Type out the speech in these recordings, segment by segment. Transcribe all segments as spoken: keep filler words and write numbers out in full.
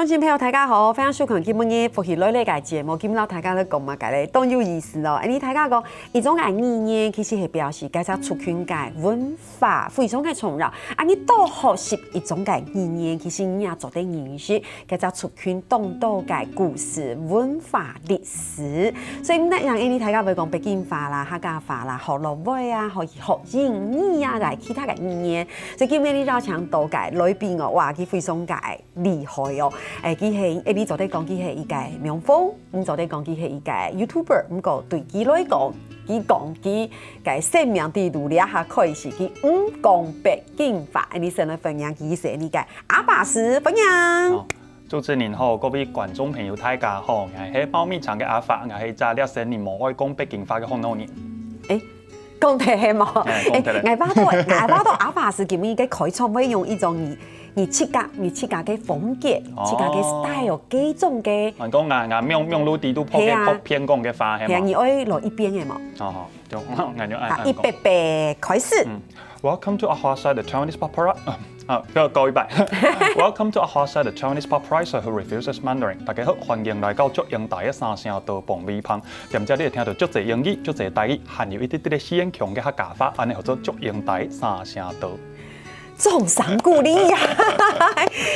鄉親朋友，大家好，歡迎收看今晡日福氣來了个節目。今晡日大家來講麼个咧？當有意思哦！恁呢大家講，一種个語言其實係表示該隻族群个文化非常个重要。啊，你多學習一種个語言，其實你也做得認識該隻族群當多个故事、文化、歷史。所以呢，恁呢大家會講北京話啦、客家話啦、學老話啊、學學英語啊，來其他个語言。所以今晡日邀請到个來賓哦，哇，佢非常个 厲害哦！誒，佢係，誒，你做得講佢係一個網紅，你做得講佢係一個YouTuber，毋過對佢來講，佢講佢个生命之路這下開始，佢毋講北京話。誒，你先來歡迎佢先，你个阿法師，歡迎。哦，主持人好，各位觀眾朋友，大家好，𠊎係貓咪腸个阿法，𠊎係一隻掠仙人無愛講北京話个好老人。誒，講得係無？誒，講得咧。誒，𠊎發到，𠊎發到阿法師今晡日个開場會用一種你 你自家，你自家个風格，哦。自家个style，該種个。你講𠊎，𠊎網，網路底肚拍个，係啊。拍片講个話，係無？係啊，你愛來一遍个無？哦，好，就，𠊎就愛，好，愛講。預備，開始。嗯。Welcome to 阿法師个 Taiwanese Paparazzi。啊，啊，再，再一擺。Welcome to 阿法師个 Taiwanese Paparazzi who refuses Mandarin。大家好，歡迎來到祝英台个三聲道傍位旁。踮遮你會聽到足濟英語、足濟台語，還有一滴滴个四縣腔个客家話，恁呢叫做祝英台三聲道。 掌聲鼓勵呀！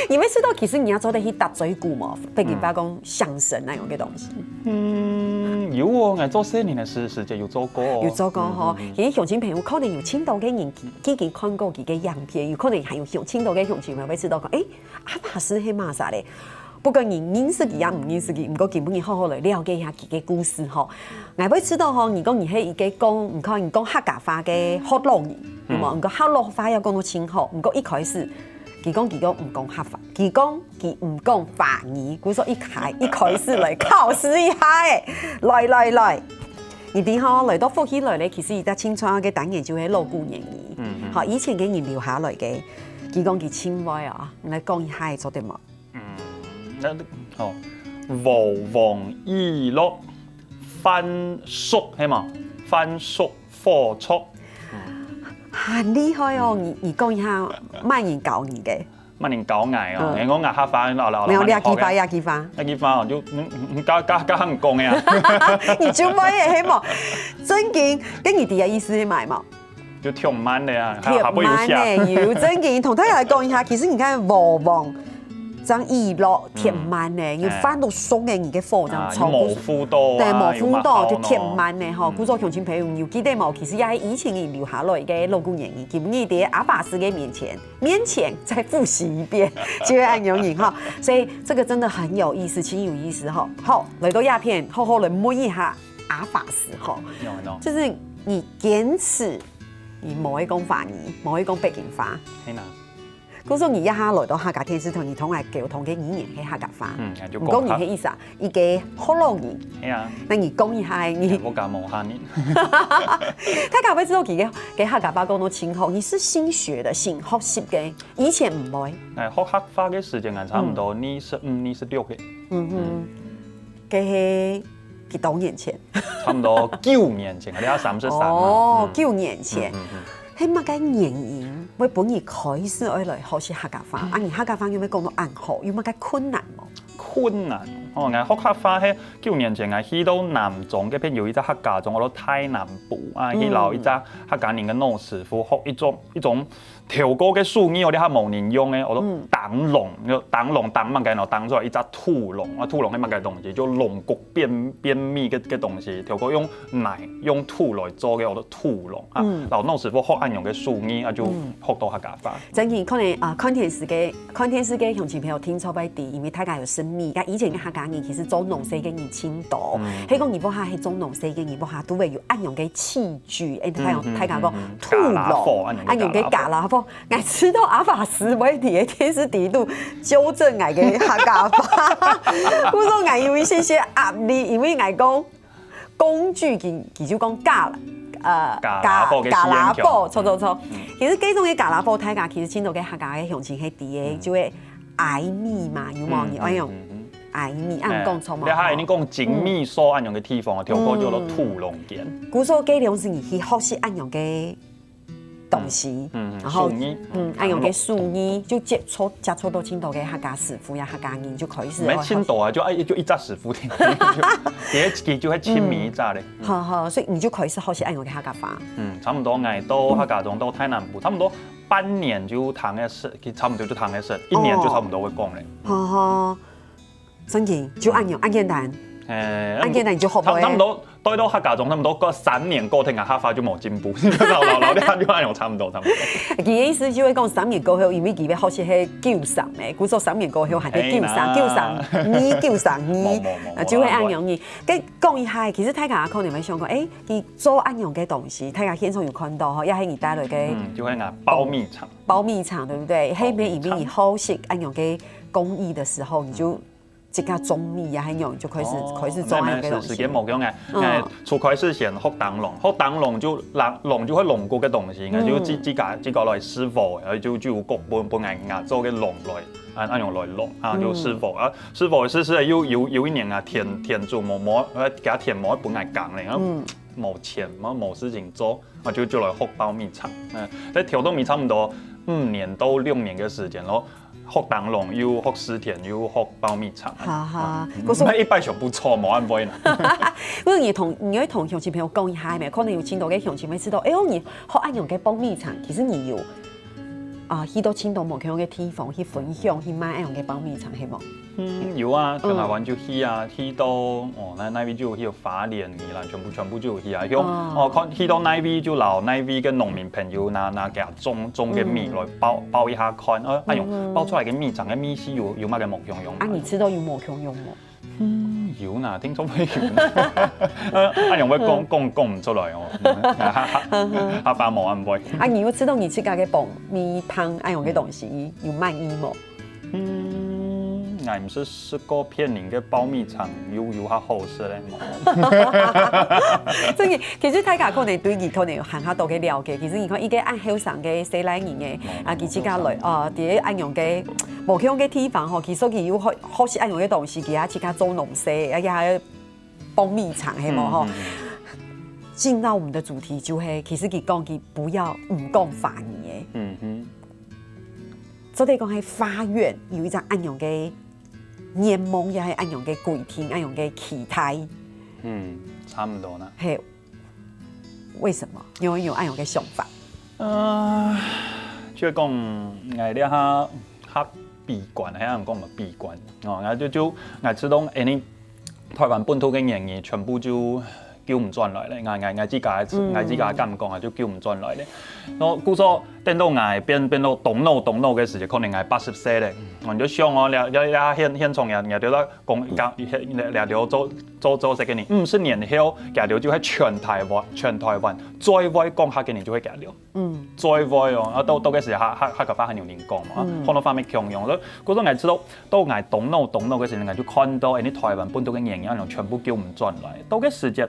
你會知道，其實你也做得去答嘴鼓嘛，北京話講相聲那樣个東西。嗯，有哦，𠊎做細人个時，時節有做過哦。有做過吼，嗯，嗯，嗯。其實鄉親朋友可能有盡多个人，已經看過佢个影片，有可能還有鄉，盡多个鄉親朋友會知道講，誒，阿法師係麼儕咧？ 不管你認識佢也毋認識佢，毋過今晡日好好來了解一下佢个故事吼。𠊎會知道吼，你講你係一個講，你看你講客家話个學老人，嗯。有無？你講客老話也講到真好，毋過一開始，佢講佢講毋講客話，佢講佢毋講華語，故所一開，一開始來考試一下誒，來來來。你知吼，來到福氣來了，其實一隻清楚个單元就係老古言語。嗯，嗯。好，以前个人留下來个，佢講佢盡會啊，來講一下做得無？ 嗯，該，哦，無往而樂，飯熟，係無？飯熟火著。嗯。很厲害哦，你，你講一下，麼人教你个？麼人教𠊎哦？嗯。𠊎講𠊎客話，啦，啦，啦，沒有，麼人學个？這句話，這句話。這句話哦，就，嗯，嗯，嗯，加，加，加你講个啊。你就會个，係無？正經，該你知个意思係麼个無？ 就忒慢了啊，忒慢了，還，還不如下。有正經，同大家來講一下，其實你看，無往正而樂，忒慢了，嗯。你飯都熟了，你个火正炒不熟。啊，你無赴到啊，對，無赴到，有麼好呢？就忒慢了吼。嗯。故所鄉親朋友，你有記得無？其實也係以前人留下來个老古言語，今日在阿法師个面前，面前再複習一遍，就會恁樣哈。所以這個真的很有意思，真有意思哈。好，來到這片，好好來問一下阿法師哈。有，有。就是你堅持 你無愛講華語，無愛講北京話。係啦。故所你這下來到客家電視台，你同𠊎溝通个語言係客家話。嗯，就講客。毋過你係意思啊，一個學老人。係啊。該你講一下，你，哎，屋下無客人。大家會知道佢个，个客家話講到真好，你係新學的，新學習个，以前毋會。哎，學客話个時間啊，差不多二十五、二十六歲。嗯哼。該係幾多年前？ 差不多九年前，你也三十三嘛。哦，嗯。九年前。嗯，嗯，嗯。係麼个原因會分你開始愛來學習客家話？嗯。啊，你客家話有無講到恁好？有麼个困難無？困難？哦，𠊎學客話係九年前，𠊎去到南庄該片有一隻客家庄，安到大南埔啊，嗯。去摎一隻客家人个老師傅學一種，一種 頭過个手藝哦，這下無人用个，安到，嗯。打龍，就打龍，打麼个呢？打出來一隻土龍，啊，土龍係麼个東西？就龍骨便，便秘个，个東西，頭過用泥，用土來做个，安到土龍啊。嗯。然後老師傅學恁樣个手藝，啊，就，嗯。學到客家話。正經，可能，啊，看電視个，看電視个鄉親朋友聽著會知，因為大家有身邊，啊，以前个客家人其實做農事个人真多，嗯。係講你屋下係做農事个人，屋下都會有恁樣个器具，誒，大家，嗯，嗯，大家講，嗯，嗯。土龍，家樂福，恁樣个，恁樣个家樂福。家樂福。 𠊎知道阿法師會在電視底肚糾正𠊎个客家話，故所𠊎有一些些壓力，因為𠊎講工具，佢，佢就講家，呃，家，家樂福个四縣腔。家樂福，著，著，著。嗯。其實該種个家樂福，大家其實盡多个客家个鄉親係知个，嗯。就係挨米嘛，有無？嗯，你愛用，嗯，嗯，嗯。挨米，恁樣講著無？哎，這下你講精米所恁樣个地方，嗯。頭過就安到土龍間。故所該量時你去學習恁樣个東西，嗯嗯然後手藝嗯，恁樣个手藝就接觸接觸到盡多个客家師傅呀，客家人就開始沒盡多啊，就哎就一隻師傅，佢就係盡尾一隻咧。好好，所以你就開始學習恁樣个客家話。嗯，差不多𠊎到客家庄到大南部，差不多半年就聽得識，佢差不多就聽得識，一年就差不多會講咧。好好，正經就恁樣，恁簡單，誒，恁簡單你就學會。差差不多到到客家庄，差不多過三年過，聽啊客話就無進步，老老老就恁樣差不多差不多。佢个意思就係講三年過後，因為佢要學習係九三个，故所三年過後還係九三、九三二、九三二，啊，就會恁樣呢。該講一下，其實大家可能會想講，誒，佢做恁樣个東西，大家現場有看到吼，也係你帶來个嗯，就係啊包米腸。包米腸，對不對？係毋係因為你好食恁樣个工藝的時候，你就自家種米啊，還有就開始開始做恁樣个東西。時間無共樣，誒，初開始先學燈籠，學燈籠就籠就係籠過个東西，就自自家自家來試火，然後就就有各本本來啊做个籠來。啊，恁樣來弄啊，就試火啊，試火試試又有有一年啊，田田主無無，呃，佢田無本來耕咧，然後無錢嘛，無事情做，啊就就來學包米腸。嗯，在頭到尾差不多五年到六年个時間咯，學燈籠又學試田又學包米腸。哈哈，可是那一般就不錯，無恁會啦。不過你同你會同鄉親朋友講一下咩？可能有盡多个鄉親會知道，哎喲，你學恁樣个包米腸，其實你有。啊，去到盡多無共樣个地方去分享，去賣恁樣个包米腸，係無？嗯，有啊，全台灣就去啊，去到哦，那那邊就有去到花蓮、宜蘭，全部全部就有去啊。像哦，看去到那邊就摎那邊个農民朋友拿拿佢種種个米來包包一下看，呃，哎喲，包出來个米腸个味緒有有麼个無共樣？啊，你知道有無共樣無？嗯，有啦，聽說會有啦。呃，啊，用會講講講毋出來哦，哈哈哈，阿爸無安慰。啊，你有知道你自家个包米飯恁樣个東西有滿意無？嗯，𠊎毋識食過別人个包米腸，有有較好食咧。真个，其實大家可能對佢可能有還較多个了解。其實你看，一個恁後生个細倈人个啊，佢自家來哦，在恁樣个無共樣个地方吼，其實佢有學學習恁樣个東西，佢也自家做農事，而且還包米腸，係無吼？進到我們的主題就係，其實佢講佢不要毋講華語个。嗯哼，做得講係發願有一隻恁樣个願望，也係恁樣个規定，恁樣个期待。嗯，差毋多啦。係，為什麼？因為有恁樣个想法。呃，就講𠊎這下較悲觀，係恁講嘛悲觀。哦，𠊎就就𠊎知道，哎，你台灣本土个言語全部就救毋轉來咧。𠊎𠊎𠊎自家𠊎自家感覺啊，就救毋轉來咧。然後故所等到𠊎變變到當老當老个時節，可能𠊎八十歲咧，𠊎就想哦，這這這現現場也也對啦，講講這這做做做這個人，五十年後，這就係全台灣全台灣最會講客个人就係這。 嗯，最會哦，啊到到該時客客客家話還有人講嘛，啊，好多方面共樣，所以故所𠊎知道，到𠊎當老當老个時節，𠊎就看到，哎，你台灣本土个言語恁樣全部救毋轉來。到該時節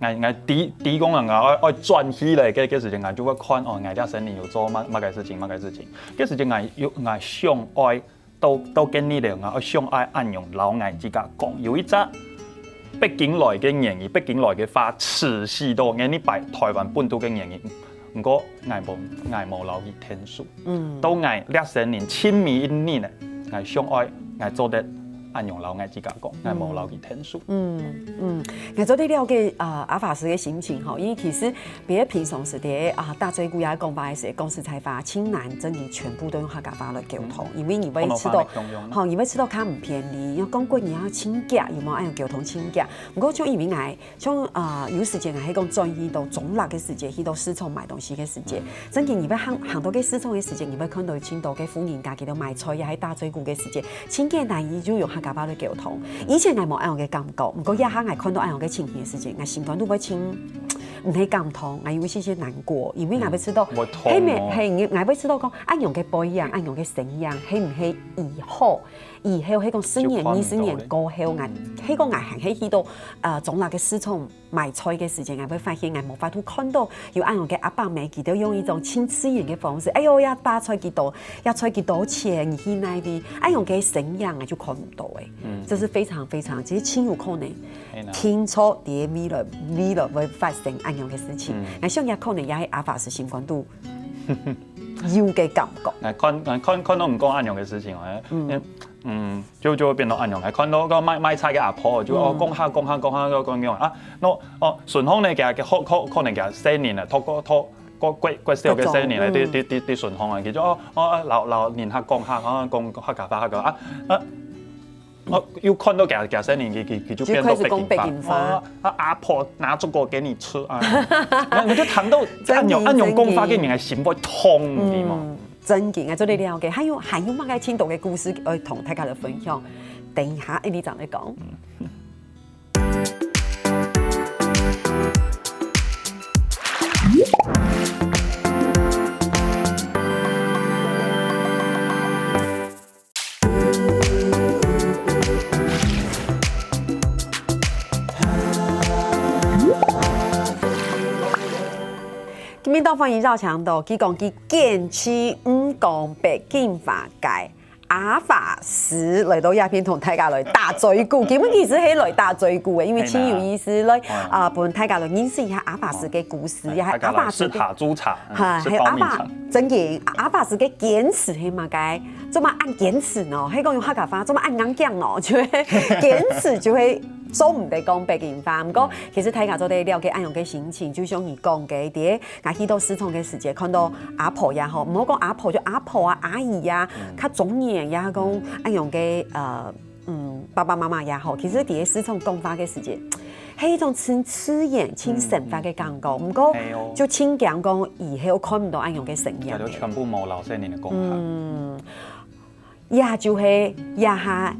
，𠊎𠊎知知講人啊，愛愛轉去咧，該該時節，𠊎就會看哦，𠊎這生理有做麼麼个事情，麼个事情。該時節𠊎有𠊎想愛 到到今日了，𠊎想愛恁樣摎𠊎自家講，有一隻北京來个言語，北京來个話，持續到𠊎呢擺台灣本土个言語。毋過𠊎無𠊎無摎佢天數。嗯，到𠊎這生人盡尾一日呢，𠊎想愛𠊎做得恁樣摎𠊎自家講，𠊎無摎佢天數。嗯嗯，𠊎做得了解啊阿法師个心情吼，因為其實 別个平常時在啊打嘴鼓也講話个時，講實在話，盡難真个全部都用客家話來溝通，因為你會知道，吼，你會知道較毋便利，因為講國語要親遽，有無？愛用溝通親遽。毋過就因為𠊎像啊有時間𠊎係講轉去到中壢个時節，去到市場買東西个時節，真个你會行行到个市場个時節，你會看到盡多个婦人家佢兜買菜也係打嘴鼓个時節，親遽難以就用客家話來溝通。以前𠊎無恁樣个感覺，毋過這下𠊎看到恁樣个情形个時節，𠊎心肝肚會盡 毋係感動，𠊎有一些些難過，因為𠊎會知道，會痛哦係毋係，係，𠊎會知道講，恁樣个背影，恁樣个身影，係毋係以後，以後係講十年、就看毋到二十年過後，𠊎，係講𠊎還係去到呃中壢个市場買菜个時間，𠊎會發現𠊎無法度看到有恁樣个阿伯姆，佢兜用一種盡自然个方式，哎喲，這把菜幾多，這菜幾多錢，你去哪位？恁樣个身影，𠊎就看毋到誒。這是非常非常，其實盡有可能。 係啦聽說在未來未來會發生恁樣个事情。𠊎想也可能也係阿法師心肝肚有个感覺。哎，看，哎，看，看到毋講恁樣个事情哦，哎，嗯，就，就會變到恁樣。哎，看到个賣，賣菜个阿婆，就，哦，講下，講下，講下，講講啊，喏，哦，順風呢，佢，佢可，可，可能佢細人啊，透過，透過，過，過小个細人啊，對，對，對，對順風啊，佢就，哦，哦，摎，摎人客講下，啊，講客家話，客家話啊，啊， 哦，又看到佢，佢細人，佢，佢，佢就變到北京話。就開始講北京話。哦，啊，阿婆拿這個給你吃啊。那你就談到恁樣，恁樣講話个人个心會痛，你知嗎？嗯，真个，啊，做得了解。還有，還有麼个深度个故事，愛同大家來分享。等一下，一定再來講。今晡日當歡迎邀請到，佢講佢堅持毋講北京話个阿華師來到這片同大家來打嘴鼓。今晡日其實係來打嘴鼓个，因為盡有意思來，係啊。啊，分大家來認識一下阿華師个故事，哎，一下阿華師个，大家來試茶煮茶，嗯，哈，試爆米茶。還有阿華，真个，阿華師个堅持係麼个？做麼恁堅持呢？係講用客家話，做麼恁硬頸呢？就係堅持就係做毋得講北京話。毋過，其實大家做得了解恁樣个心情，就像你講个，在 𠊎去到市場个時節，看到阿婆也好，毋好講阿婆，就阿婆啊、阿姨啊，較中年也好，講恁樣个，呃，嗯，爸爸媽媽也好，其實在市場講話个時節，係一種盡自然、盡生活个感覺。毋過，係哦。就盡驚講以後看毋到恁樣个身影了。這就全部無老實人个講法。嗯。 也就係這下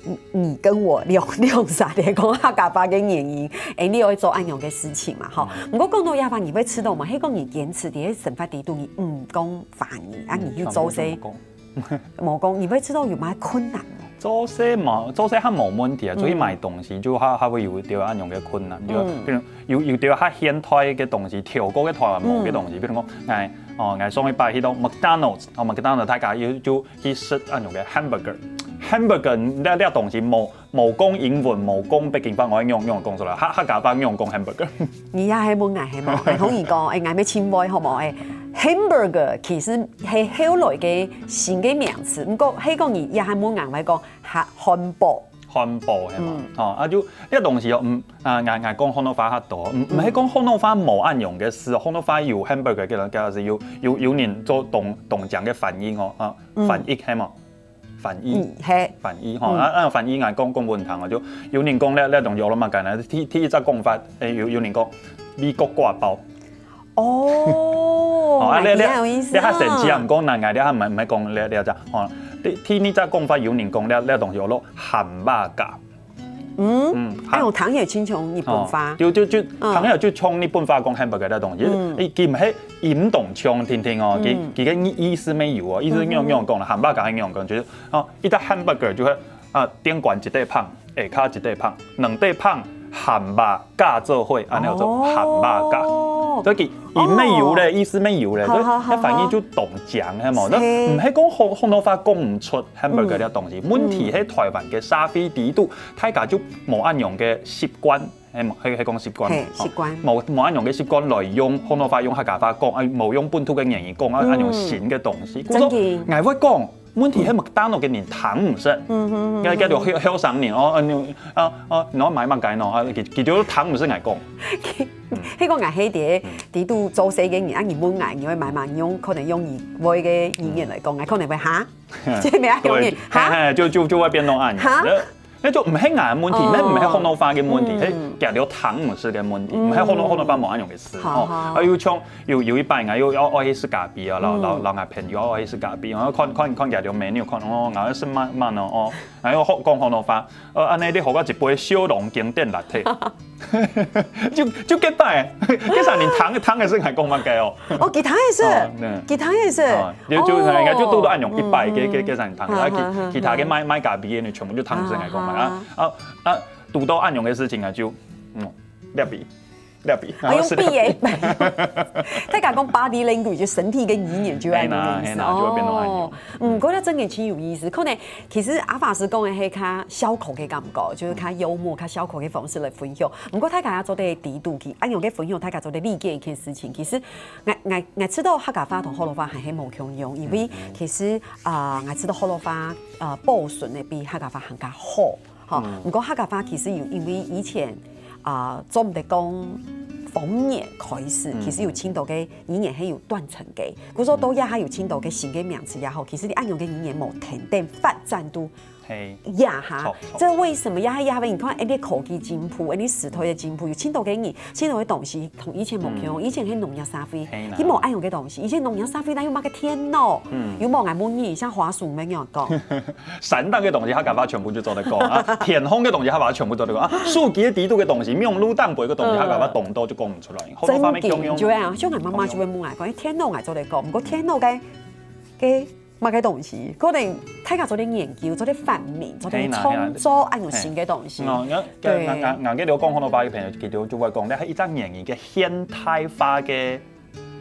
你，你跟我兩，兩儕在講客家話个原因，哎，你愛做恁樣个事情嘛，吼。毋過講到這話，你會知道嘛，係講你堅持在生活裡肚，你毋講華語，啊，你去做事，全部都毋講。無講，你會知道有麼个困難無？做事嘛，做事還無問題啊，出去買東西就還，還會有一點恁樣个困難，就，比如有，有點較現代个東西，跳過个台灣無个東西，比如講，哎，哦，𠊎上一擺去到McDonald's，哦，McDonald's大家有，就 去食恁樣个hamburger。Hamburger這，這東西無，無講英文，無講北京話，𠊎仰，仰講出來？客，客家話仰講hamburger？你也係問𠊎係無？𠊎同你講，哎，𠊎乜盡會好無？哎，hamburger其實係後來个新个名詞，毋過係講你也係問𠊎，𠊎講漢，漢堡。漢堡係無？嗯。吼，啊就這東西哦，嗯，啊，𠊎，𠊎講河洛話較多，毋，毋係講河洛話無恁樣个事，河洛話有hamburger个人，該係有，有，有人做當，當正个翻譯哦，啊，翻譯係無？ 翻譯，嗯，係。翻譯吼，嗯。啊，啊，翻譯𠊎講，講分你聽哦，就有人講這，這東西學了麼个呢？第，第一隻講法，誒，有，有人講美國割包。哦，哦，啊，這，這，這較神奇啊，毋過𠊎，𠊎這下毋係，毋係講這，這隻，吼。第，第二隻講法，有人講這，這東西學了鹹肉價。 嗯，嗯，哎喲，聽也親像日本話。哦，就，就，就，嗯。聽也就像日本話講hamburger个東西，嗯。佢，佢毋係音當像定定哦，佢，嗯。佢个意，意思乜有哦，意思仰，嗯哼。仰講啦，hamburger係仰講，就係，哦，一個hamburger就係，啊，頂懸一垤飯，下跤一垤飯，兩垤飯，鹹肉加做伙，恁樣叫做鹹肉價。哦。所以佢音乜有咧，哦。意思乜有咧，所以，好，好，好，佢翻譯就當正，係無？該，係。毋係講河，河洛話講毋出 hamburger這東西。嗯。問題係台灣个社會裡肚，大家就無恁樣个習慣，係無？係，係講習慣，係，吼。習慣。無，無恁樣个習慣來用河洛話、用客家話講，啊，無用本土个語言講，啊，嗯。恁樣新个東西。真个。故所，𠊎會講，問題係麥當勞个人聽毋識。嗯哼，嗯哼。該，該就後，後生人，哦，啊，你，啊，啊，你愛買麼个喏？啊，佢，佢就聽毋識𠊎講。嗯。係講𠊎係在，嗯。在裡肚做事个人，啊，你問𠊎，你愛買麼个，你用，可能用你會个語言來講，嗯。𠊎可能會哈？ 這咩啊？對，容易，哈？嘿，嘿，就，就，就會變到恁樣。哈？該，該就毋係𠊎个問題，哦。該毋係河洛話个問題，嗯。係佢兜聽毋識个問題，嗯。毋係河洛，河洛話無恁樣个事，吼。好，好。啊，又像有，有一擺，𠊎又愛，愛去食咖啡啊，摎，嗯。摎，摎𠊎朋友愛去食咖啡，然後看，看，看佢兜menu，看，哦，𠊎愛食麼，麼呢，哦，𠊎又學，講河洛話，呃，恁樣你學个一杯小籠經典latte。 就，就該擺，該儕人聽，聽个識𠊎講麼个哦。哦，佢聽个識，哦，對。佢聽个識。哦，就，就，哦。應該就堵到恁樣一擺个，个，个儕人聽，啊，其，哈，哈，哈。其他个賣，賣咖啡个呢，全部就聽毋識𠊎講麼个。啊，啊，啊，堵到恁樣个事情啊，就，嗯，這邊。這邊，啊，用比的。大家講body language，就身體个語言就係恁樣个意思。係啦，係啦，就會變到恁樣。哦，嗯，毋過這真个真有意思。可能其實阿法師講个係較笑口个感覺，就係較幽默、較笑口个方式來分享。毋過大家也做得知道佢，恁樣个分享，大家做得理解一件事情。其實𠊎，𠊎，𠊎知道客家話同學老話還係無共樣，因為其實，啊，𠊎知道學老話，呃，保存个比客家話還較好。 吼，毋過客家話其實有因為以前，啊，做毋得講方言開始，其實有盡多个語言係有斷層个。故所到這下有盡多个新个名詞也好，其實你恁樣个語言無停等發展到係。這下，著，著。這為什麼？這下，這下，你看，哎，你科技進步，哎，你時代个進步，有盡多个語，盡多个東西同以前無共樣。以前係農業社會，係啦。佢無恁樣个東西。以前農業社會哪有麼个電腦？有無？𠊎問你，像花束，𠊎仰講。 山頂个東西客家話全部就做得講啊，天空个東西客家話全部做得講啊，手機个底肚个東西，網路頂背个東西客家話當多就講毋出來。學老話乜共樣。真个，就係啊，像𠊎媽媽就會問𠊎講，哎，電腦𠊎做得講，毋過電腦个，个麼个東西，可能大家做得研究，做得發明，做得創造，係啦，係啦。恁樣新个東西。哦，𠊎，對。𠊎，𠊎，𠊎个了講學老話个朋友，佢就，就會講，這係一隻語言个現代化个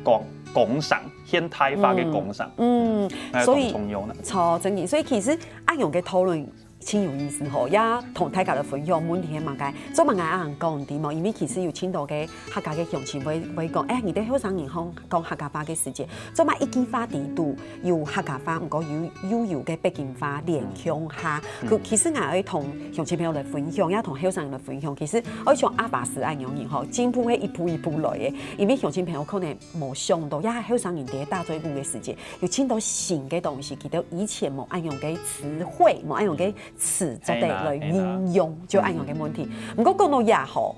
工，工商，現代化个工商。嗯，哎，所以，當重要呢。著，真个。所以其實恁樣个討論真有意思吼，也同大家來分享問題係麼个，做麼个恁樣講，對無？因為其實有盡多个客家个鄉親會，會講，哎，你兜後生人講，講客家話个時節，做麼一句話底肚有客家話，毋過又，又有个北京話連共下。嗯。其實𠊎愛同鄉親朋友來分享，也同後生人來分享，其實愛像阿法師恁樣人吼，進步係一步一步來个。 因為鄉親朋友可能無想到，這下後生人在打嘴鼓个時節，有盡多新个東西，佢兜以前無恁樣个詞彙，無恁樣个詞做得來運用，係啦，係啦。就恁樣个問題。毋過講到這吼，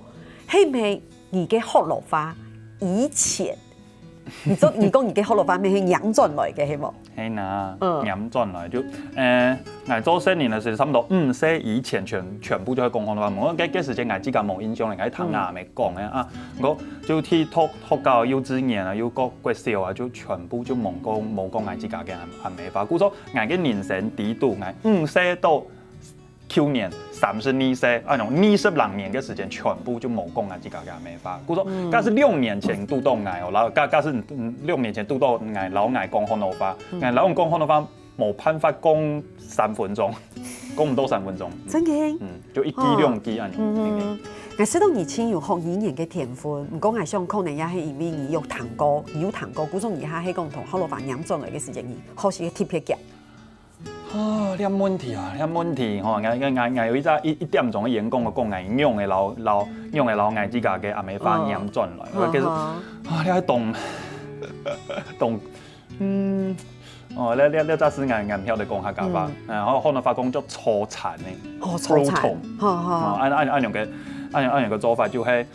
係毋係你个學老話以前，你做，你講你个學老話乜係仰轉來个，係無？ 係吶，嗯。仰轉來就，呃，𠊎做細人个時，差毋多五歲以前全，全部就係講學老話。毋過該，該時節𠊎自家無印象了，𠊎聽𠊎阿姆講个啊。毋過就去讀學校、幼稚園啊，又過國小啊，就全部就無講，無講𠊎自家个阿，阿姆話。故所𠊎个人生底肚，𠊎五歲到 舊年三十二歲，恁樣二十零年个時間，全部就無講𠊎自家个阿姆話。故所，假使六年前堵到𠊎哦，然後假，假使，嗯，六年前堵到𠊎，然後𠊎講學老話，𠊎然後講學老話，無辦法講三分鐘，講毋到三分鐘。真个？嗯，就一句兩句恁樣。嗯。𠊎知道你真有學語言个天分，毋過𠊎想可能也係因為你有聽過，你有聽過，故所你還係講同學老話仰轉來个時間，你學習个特別遽。 哦，這問題啊，這問題吼，𠊎，𠊎，𠊎，𠊎有一隻一，一點鐘个演講，𠊎講𠊎仰會摎，摎，仰會摎𠊎自家个阿姆話仰轉來。𠊎其實，啊，這係當，當，嗯，哦，這，這，這隻事𠊎，𠊎毋曉得講客家話，然後學老話講做錯產呢，哦，錯產，brutal。好，好。哦，恁，恁，恁樣个，恁，恁樣个做法就係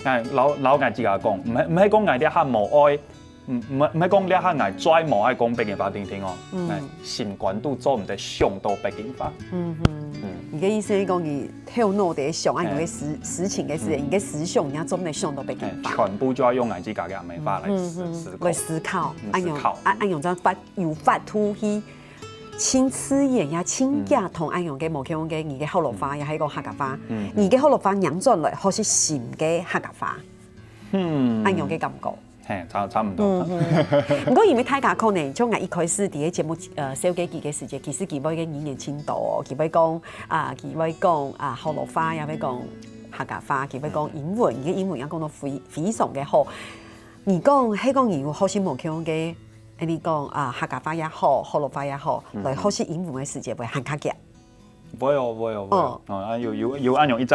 ，𠊎摎，摎𠊎自家講，毋係，毋係講𠊎這下無愛 毋，毋係，毋係講這下𠊎再無愛講北京話定定哦，嗯。𠊎心肝肚做毋得想到北京話。嗯哼。嗯。你个意思係講你頭腦在想啊，哎。你个思，思情个事，嗯。你个思想，你也做毋得想到北京話。哎，全部就愛用𠊎自家个阿姆話來思，嗯哼，思考。來思考，嗯，恁樣，思考。啊，恁樣正發，有法度去，盡自然呀，盡遽同恁樣个無共樣个，你个學老話，也係講客家話，嗯哼。你个學老話仰轉來，學習新个客家話。嗯。恁樣个感覺。 嘿，差，差毋多。嗯，嗯。毋過因為大家可能，像𠊎一開始佇个節目，呃，紹介佢个時節，其實佢會个語言真多哦，佢會講，啊，佢會講，啊，學老話，也會講客家話，佢會講英文，佢个英文也講到非，非常个好。你講，係講你有學習無共樣个，恁樣講，啊，客家話也好，學老話也好，來學習英文个時節會還較遽。 會哦，會哦，會哦。哦。哦，啊，有，有，有恁樣一隻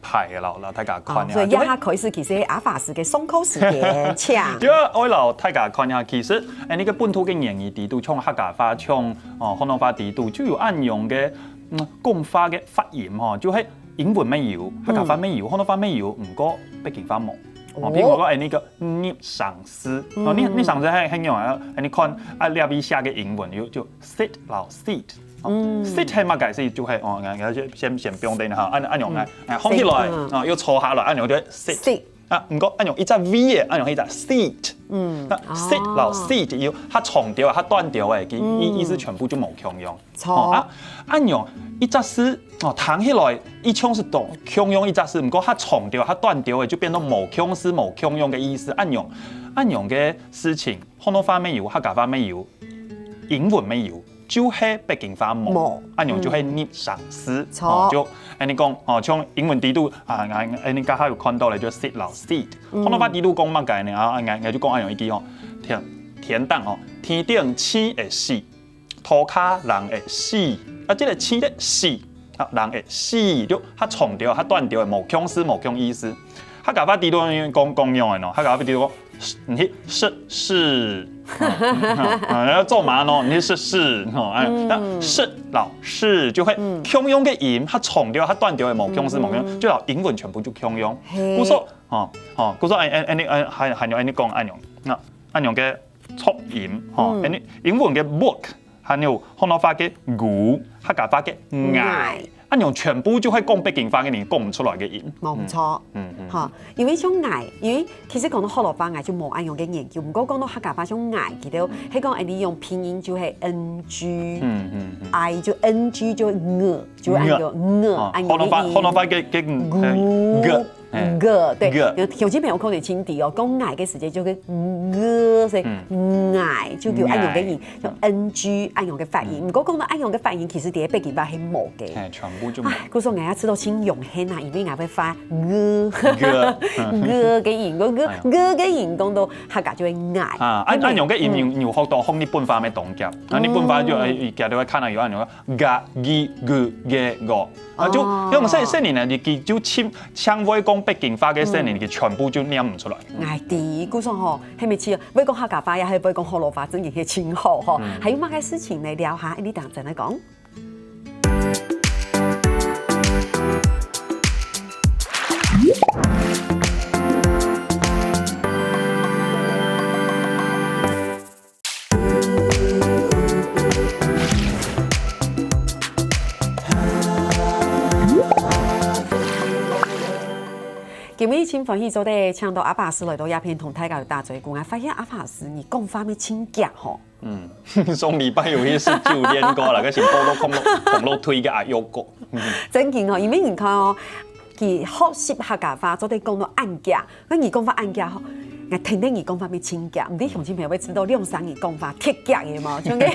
牌摎，摎大家看一下。哦，所以這下開始其實阿法師个上課時間，請。就愛摎大家看一下，其實，哎，你个本土个言語底肚，像客家話，像，哦，學老話底肚，就有恁樣个，嗯，講話个發音吼，就係英文乜有，客家話乜有，學老話乜有，毋過北京話無。哦，譬如講，哎，那個入聲字，哦，入，入聲字係，係仰啊？哎，你看，啊，這位寫个英文有，就sit摎seat。 哦，嗯。Sit係麼个？sit就係，哦，𠊎，𠊎先，先，先放等哈，恁，恁樣，嗯。哎，哎，䟘起來，sit，嗯。哦，又坐下來，恁樣就係sit。Sit。啊，毋過恁樣一隻V个，恁樣係一隻seat。嗯，那seat摎seat有較長條个、較短條个，佢意意思全部就無共樣。著。哦，啊，恁樣一隻字，哦，聽起來一像係都共樣一隻字，毋過較長條、較短條个就變到無共字、無共樣个意思。恁樣，恁樣个事情，學老話乜有，客家話乜有，英文乜有。 就係北京話無，無。恁樣就係入聲字。著。哦，就恁樣講，哦，像英文裡肚啊，恁樣大家有看到咧，就seat摎seat。學老話裡肚講麼个呢？啊，𠊎𠊎就講恁樣一句哦，天天頂哦，天頂飼个飼，塗跤人个飼，啊，這个飼个飼，啊，人个飼，就較長條、較短條个，無共字、無共意思。客家話裡肚講講樣个喏，客家話裡肚講 你食屎，啊，要做嘛呢？你食屎，吼，哎，那食摎屎就會共樣个音，較長調、較短調个無共字無共，就摎英文全部就共樣。故所，吼，吼，故所，哎哎哎，你哎還還有哎你講恁樣，那恁樣个促音，吼，哎你英文个 book，還有學老話个牛，客家話个𠊎。 恁樣全部就係講北京話个人講毋出來个音。無錯，嗯嗯，哈，因為像𠊎，因為其實講到學老話，𠊎就無恁樣个研究。毋過講到客家話，像𠊎，佢兜係講，哎，你用拼音就係N G，嗯嗯嗯，I就N G就呃，就恁樣呃，恁樣个音。學老話，學老話个个呃个。 个，對，个。有有些朋友可能真知哦，講𠊎个時節就个个，所以𠊎就有恁樣个音，就N G恁樣个發音。毋過講到恁樣个發音，其實在北京話係無个。哎，全部就無。哎，故所𠊎也知道真榮幸啊，因為𠊎會發个，个个音，个个个个音講到客家就會𠊎。啊，恁恁樣个音有有學到學日本話个當遽，啊日本話就哎，佢兜會看到有恁樣个。 个、个、个、个、个。啊，就用細細人呢，佢佢就盡盡會講北京話个細人，佢全部就念毋出來。哎，第一，故所吼，係毋係會講客家話，也係會講學老話，真个係盡好吼。還有麼个事情來聊下，你等陣來講。 今日盡歡喜做得請到阿爸師來到這片同大家打嘴鼓，𠊎發現阿爸師你講話乜盡遽吼。嗯，上禮拜有去食九連歌啦，該先報到網路網路推个阿友哥。真經哦，因為你看哦，佢學習客家話做得講到恁遽， 該你講話恁遽吼，𠊎聽得你講話乜盡遽，毋知鄉親朋友會知道兩儕人講話忒遽个無？像个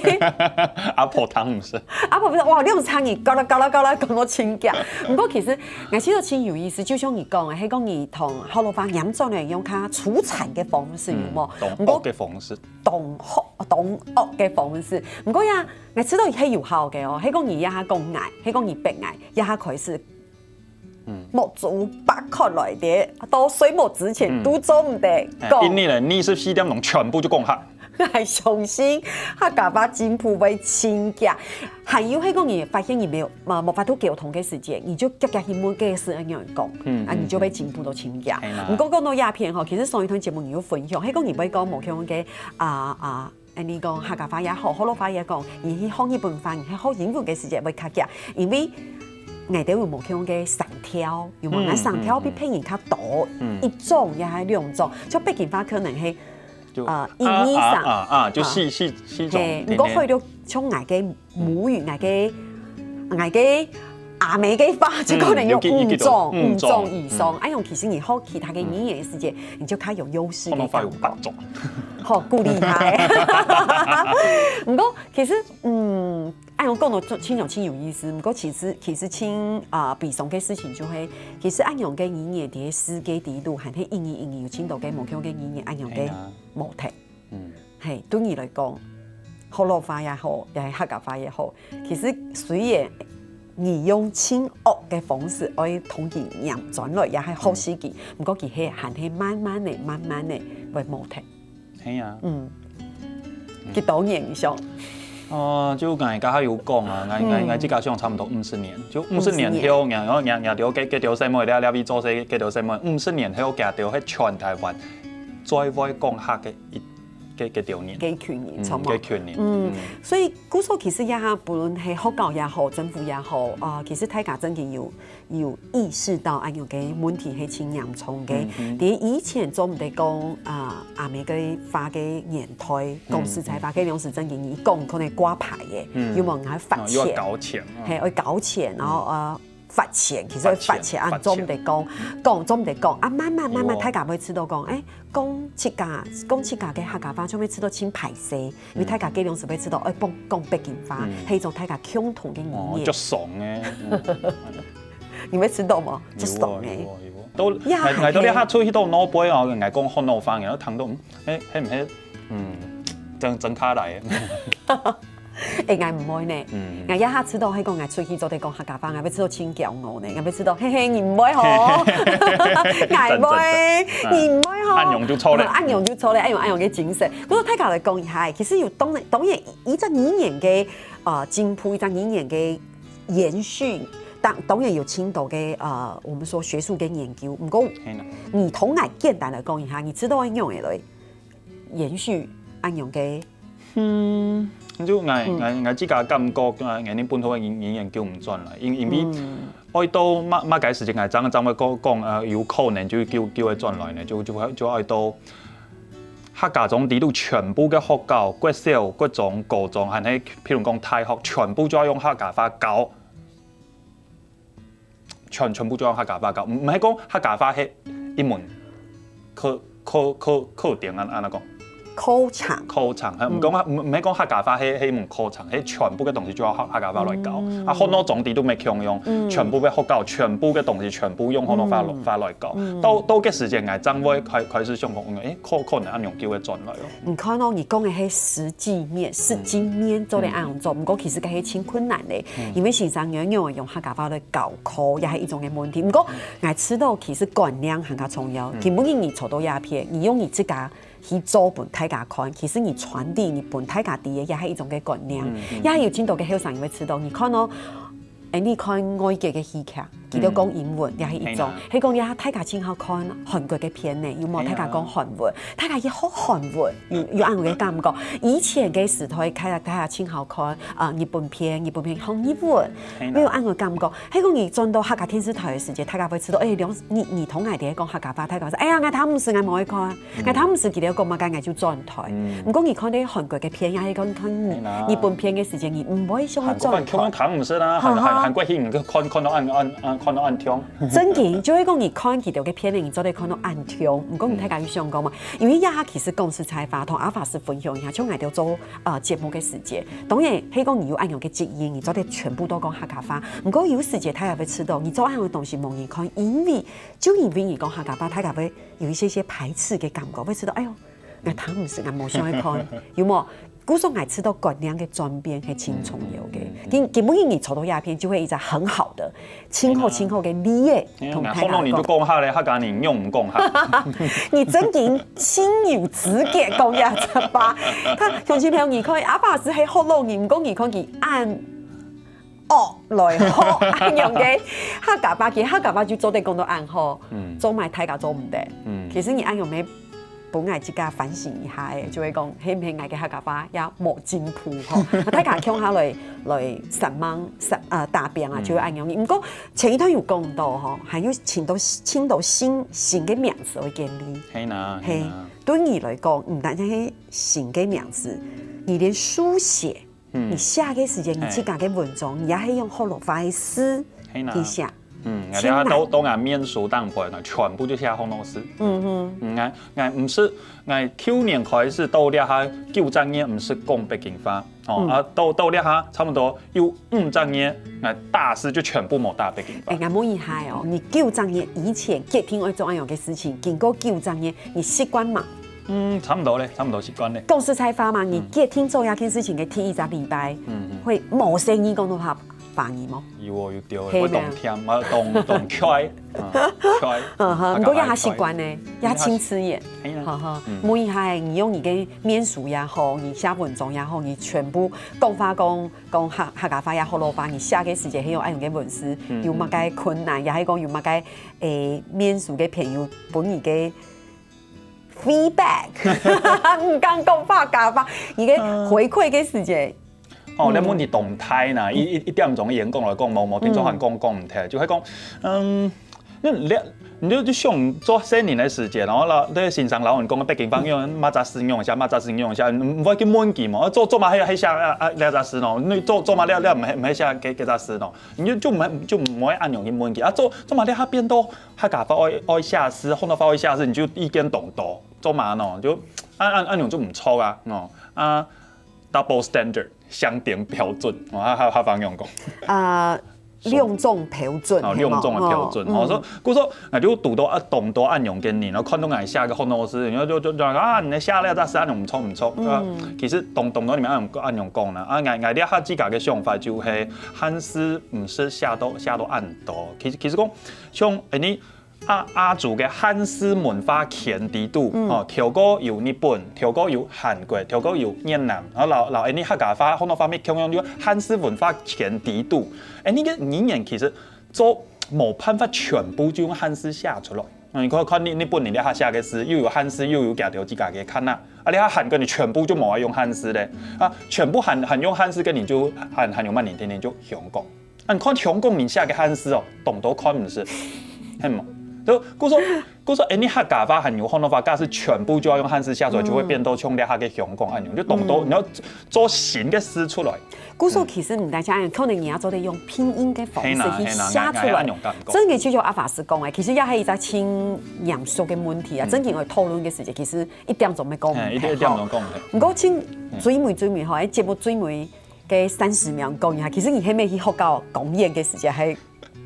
阿婆聽毋識。阿婆毋識，哇，兩儕人嘎啦嘎啦嘎啦講到盡遽。毋過其實𠊎試著盡有意思，就像你講个，係講你同學老話唸轉來用較粗淺个方式，有無？當惡个方式。當惡當惡个方式。毋過呀，𠊎試著係有效个哦，係講你這下講𠊎，係講你逼𠊎，這下開始 目珠擘開來个，到睡目之前都做毋得講。一日呢，二十四點鐘全部就講下。𠊎相信客家話進步會盡遽。還有係講你發現你無無無法度溝通个時節，你就遽遽去問該師恁樣講，啊你就會進步到盡遽。毋過講到這片吼，其實上一段節目你有分享，係講你會講無共樣个啊啊。 恁樣講客家話也好，學老話也講，你去學日本話，你去學英文个時節會較遽，因為𠊎兜有無共个聲調，有無？𠊎聲調比別人較多，一種也係兩種，像北京話可能係呃一二三，啊啊啊，就四四四種，嘿，毋過會了像𠊎个母語，𠊎个𠊎个阿姆个話，就可能有五種五種以上。哎喲，其實你學其他个語言个時節，你就較有優勢个感覺。學老話有八種。 好，夠厲害。毋過其實，嗯，恁樣講到盡盡有意思。毋過其實其實盡啊悲傷个事情就係，其實恁樣个語言在世界裡肚還係一年一年有盡多个無共个語言恁樣个無忒。係，對你來講，學老話也好，也係客家話也好，其實雖然你用盡惡个方式愛同佢唸轉來，也係學習佢，毋過佢係還係慢慢个、慢慢个會無忒。 係啊。嗯，幾多年以上？哦，就𠊎頭下有講啊，𠊎𠊎𠊎自家想差毋多五十年，就五十年後，然後然後然後該該條細妹，你你做事該條細妹，五十年後，佢兜係全台灣最會講客个一个个條人，个群人，嗯，个群人，嗯，所以故所其實也無論係學校也好，政府也好，啊，其實大家真經有有意識到恁樣个問題係真嚴重个。嗯，嗯。在以前做毋得講啊，阿姆个話个年代，講實在話，个量時真經你講可能掛牌个，嗯，有無人罰錢？哦，又要交錢，嗯。係，愛交錢，然後呃罰錢，其實愛罰錢，罰錢，啊，罰錢。做毋得講，講做毋得講，啊，慢慢慢慢，有哦。大家會知道講，誒，講自家講自家个客家話，就會知道真歹勢。 因為大家个量時會知道，愛講講北京話，嗯。係一種大家共同个語言。哦，足爽个。嗯。你會知道無？足爽个。有哦，有哦，有哦。都，呀，𠊎，𠊎都這下出去到外背哦，𠊎講學老話，然後聽到，嗯，誒，係毋係，嗯，真，真卡來。誒，𠊎毋會呢。嗯。𠊎一下知道，係講𠊎出去做得講客家話，𠊎會知道真驕傲呢，𠊎會知道，嘿嘿，你毋會吼，𠊎毋會，真，真，真。你毋會吼。恁樣就錯了。嗯，恁樣就錯了，愛用恁樣个精神。不過大家來講一下，其實有當然，當然 一隻語言个，呃，進步，一隻語言个延續，當，當然有盡多个，呃，我們說學術个研究，毋過，係啦。你同𠊎簡單來講一下，你知道愛仰般來延續恁樣个？嗯，就𠊎，嗯。𠊎，𠊎自家感覺，𠊎，𠊎等本土个語，語言救毋轉來，因，因為，嗯。愛到麼，麼个時間，𠊎正，正會講，講，呃，有可能就救，救會轉來呢，就，就會，就愛到 客家庄底肚全部个學校、國小、國中、高中，還係譬如講大學，全部就愛用客家話教。全，全部就用客家話教，毋，毋係講客家話係一門課，課，課，課程，恁，恁樣講。課程。課程，係，毋講，嗯。毋，毋係講客家話係，係一門課程，係全部个東西就愛客，客家話來教。嗯。啊，學老庄底肚乜共樣，嗯。全部个學校，全部个東西，全部用學老話，嗯。話來 到，到該時節，𠊎正會開，開始想講，誒，可，可能恁樣救會轉來哦。你看哦，你講个係實際面，實際面做得恁樣做，嗯。毋過其實該係盡困難个，嗯。因為先生仰般用客家話來教課，也係一種个問題。毋過，𠊎知道其實觀念還較重要。嗯。今晡日你坐到這片，你用你自家去做分大家看，其實你傳遞你分大家知个，也係一種个觀念。嗯，嗯。也有盡多个後生人會知道，你看哦，誒，你看外國个戲劇， 佢兜講英文，也係一種。嗯。係講這下大家盡好看韓國个片呢，有無？係啊。大家講韓文，大家去學韓文，有，有恁樣个感覺。以前个時代，大家，大家盡好看，啊，日本片，日本片學日文，係啊。有恁樣个感覺。係講你轉到客家電視台个時節，大家會知道，誒，兩，你，你同𠊎兜講客家話，大家會說，哎呀，𠊎聽毋識，𠊎無愛看。 𠊎聽毋識佢兜講麼个，𠊎就轉台。嗯。毋過你看這韓國个片，也係看，看日，係啦。日本片个時節，你毋會想去轉台。韓國片根本聽毋識啊，韓，韓，哦哈。韓國戲你看，看到恁，恁，恁，看到恁暢。真个，就係講你看佢兜个片，你做得看到恁暢。毋過你大家有想過無？嗯。因為這下其實講實在話，同阿法師分享一下，像𠊎兜做，呃，節目个時節，當然，係講你有恁樣个職業，你做得全部都講客家話。毋過有時節，大家會知道，你做恁樣个東西無人看，因為，就因為你講客家話，大家會 有一些些排斥个感覺，會知道，哎喲，𠊎聽毋識，𠊎無想愛看，有無？故所𠊎知道觀念个轉變係盡重要个。嗯，嗯，嗯。今，今晡日你坐到這片，就會一隻很好的，盡好，哎呀。盡好个例仔，哎呀，同大家講。𠊎學老人都講下咧，客家人仰毋講下。你真經盡有資格講這隻話。佢，鄉親朋友，你看，阿爸係學老人，毋過你看佢恁 惡來學恁樣个客家話，其實客家話就做得講到恁好，嗯。做麼个大家做毋得？嗯。其實你恁樣乜分𠊎自家反省一下誒，就會講，係毋係𠊎个客家話也無進步吼？大家共下來，來煞猛，煞，呃，打拚啊，嗯。就會恁樣。毋過前一段有講到吼，還有盡多，盡多新，新个名詞會建立。係啦，係，係啦。對你來講，毋單淨係新个名詞，你連書寫 嗯。你寫个時節，你自家个文章，嘿。你也係用學老話个字，嘿吶。去寫。嗯，真難。𠊎兜，兜𠊎面書頂背呢，全部就寫學老字。嗯哼。嗯，𠊎，𠊎毋識，𠊎舊年開始到這下九隻月毋識講北京話，哦，嗯。啊，到，到這下差不多有五隻月，𠊎打字就全部無打北京話。哎，𠊎問一下哦，你九隻月以前決定愛做恁樣个事情，經過九隻月，你習慣嗎？ 嗯，差不多咧，差不多習慣咧。講實在話嘛，你決定做這件事情个第一隻禮拜，嗯，嗯。會無細義講到華，華語無？有哦，有對哦，係咩？會當忝，啊，當，當𤸁，啊，𤸁。嗯哼，毋過也較習慣呢，也較自然。係啊。哈哈，嗯。問一下，你用你个面書也好，你寫文章也好，你全部講話講，講客，客家話也好，學老話，你寫个時節，係用恁樣个文字，嗯，有麼个困難，也係講有麼个，誒，面書个朋友分你个 feedback，毋敢講客家話，一個回饋个時節。哦，這問題當大呢，一一一點鐘个演講來講，無無定著還講講毋忒，就係講，嗯，你你你就就想做細人个時節，然後老這先生老人講个北京話用麼隻字用一下，麼隻字用一下，毋毋會去問佢嘛，做做麼个還還寫啊啊這隻字喏，你做做麼个這這毋係毋係寫這這隻字喏，你就就毋會就毋會恁樣去問佢啊，做做麼个佢變到客家話愛愛寫字，學老話愛寫字，你就意見當多，做麼喏，就啊啊啊樣就毋著啊，喏啊。Double standard，雙重標準，哦，客客客話仰講？啊，兩種標準，哦，係無？兩種个標準，哦，哦，所以，故所，𠊎就堵到啊，當多恁樣个人，然後看到𠊎寫个學老字，然後就就就啊，你寫這隻字恁樣毋著毋著，啊，其實當當多人恁樣恁樣講啦，啊，𠊎𠊎這下自家个想法就係，漢字毋使寫到寫到恁多，其實其實講，像，誒，你 阿阿祖个漢字文化圈底肚，哦，頭過有日本，頭過有韓國，頭過有越南，然後老老誒，你客家話，學老話乜共樣有漢字文化圈底肚。誒，你个語言其實做無辦法全部就用漢字寫出來。你看看你日本人這下寫个字，又有漢字，又有佢兜自家个漢字，啊，這下韓國人全部就無愛用漢字咧，啊，全部還還用漢字个人就還還有麼人天天就香港。 啊，你看香港人寫个漢字哦，當多看毋識，係無？就故所故所，誒，你客家話還有學老話，假使全部就愛用漢字寫出來，就會變到像這下个香港恁樣，就當多你愛做新个字出來。故所其實毋單淨恁樣，可能你愛做得用拼音个方式去寫出來。係啦係啦，𠊎𠊎恁樣感覺。真个就像阿法師講个，其實也係一隻盡嚴肅个問題啊。真正愛討論个時節，其實一點鐘也講毋忒吼。嘿，一點一點鐘講毋忒。毋過盡最尾最尾吼，誒，節目最尾 个三十秒講一下，其實你係毋係去學校講演个時節，還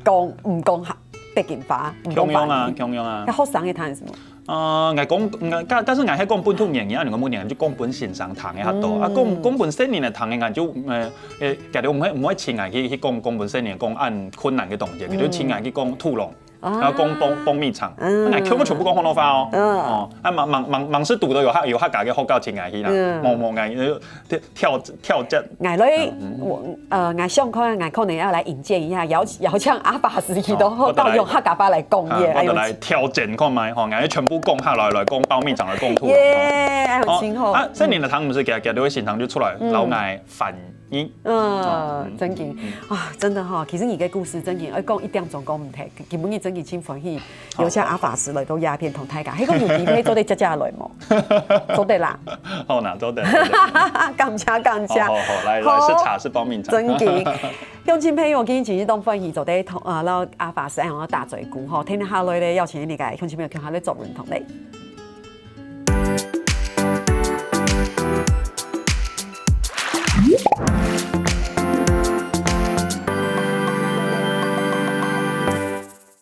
講毋講客北京話，毋講華語？共樣啊，共樣啊。該學生个聽什麼？啊，𠊎講，𠊎假假使𠊎係講本土語言，恁樣講本土語言就講分先生聽个較多。啊，講講分細人仔聽个，𠊎就呃呃，假如毋會毋會請𠊎去去講講分細人仔講恁困難个東西，就請𠊎去講土龍。 啊，講爆爆米腸，嗯，𠊎全部全部講學老話哦。嗯，哦，啊，吂吂吂吂係堵到有客有客家个學校請𠊎去啦，嗯，無無𠊎呃挑挑戰。𠊎來，嗯，𠊎呃，𠊎想看，𠊎可能愛來引薦一下，邀邀請阿法師去到學校用客家話來講嘢，啊，𠊎就來挑戰看覓吼，𠊎全部講下來來講爆米腸來講土龍。耶，哎，好聽吼。啊，細人仔聽毋識，佢佢就會先生就出來，然後𠊎翻 嗯，真經啊，真的哈，其實你个故事真經，愛講一點鐘講毋忒，今晡日真經盡歡喜，邀請阿法師來到這片同大家，係講有機會做得接接來無？做得啦。好啦，做得。感謝感謝。好好好，來來，係茶係爆米腸。真經，鄉親朋友，今日真經當歡喜做得同啊，摎阿法師恁樣打嘴鼓吼，聽下來咧，邀請你个鄉親朋友共下來做運動咧。